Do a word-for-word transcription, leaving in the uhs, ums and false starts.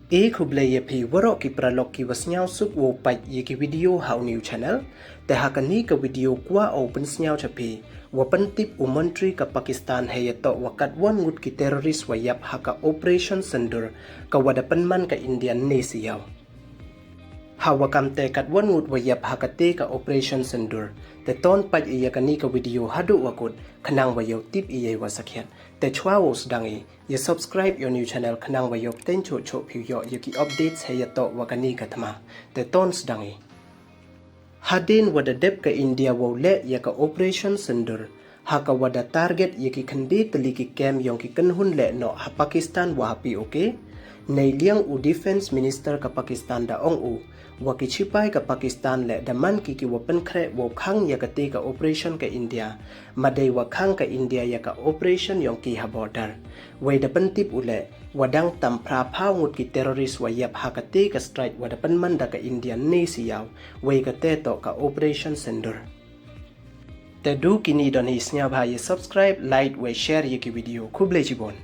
E khublei ya phi waroh ki paralok ki wa sniawsuk wow pait ya ki video ha u new channel. Te ha kani ka video kwah o pynsniaw cha phi, wa pyntip u montri ka Pakistan hei ya toh wa katwon ngut ki terrorist wa yap ha ka Operation Sindoor, ka wa da pynman ka India ne siaw. Ha wa kam te katwon ngut wa yap ha kate ka Operation Sindoor. Te ton pait ya kani ka video haduh wa kut, khnang wa yoh tip ya i wa sakhiat. Te chwa wow sdang i, ya subscribe ya u new channel khnang wa yoh pten choh choh phi u yoh ya ki updates hei ya toh wa kani ka thma. Te ton sdang i. Hadien wa da dep ka India wow leh ya ka Operation Sindoor, ha ka wa da target ya ki khyndai tylli ki kem yong ki kynhun leh noh ha Pakistan wa ha P O K, nei liang u Defence Minister ka Pakistan da ong u, wa ki chipai ka Pakistan leh da man ki ki wa pynkhreh wow khang ya kate ka operation ka India, ma dei wa khang ka India ya ka operation yong ki ha border. Wei da pyntip u leh, wa dang tam phra phaw ngut ki terrorist wa yap ha kate ka strike wa da pynman da ka India ne siaw, wei kate toh ka Operation Sindoor. Te du kini don hi, sniawbha ya subscribe, like, wei share ya ki video. Khublei chibun.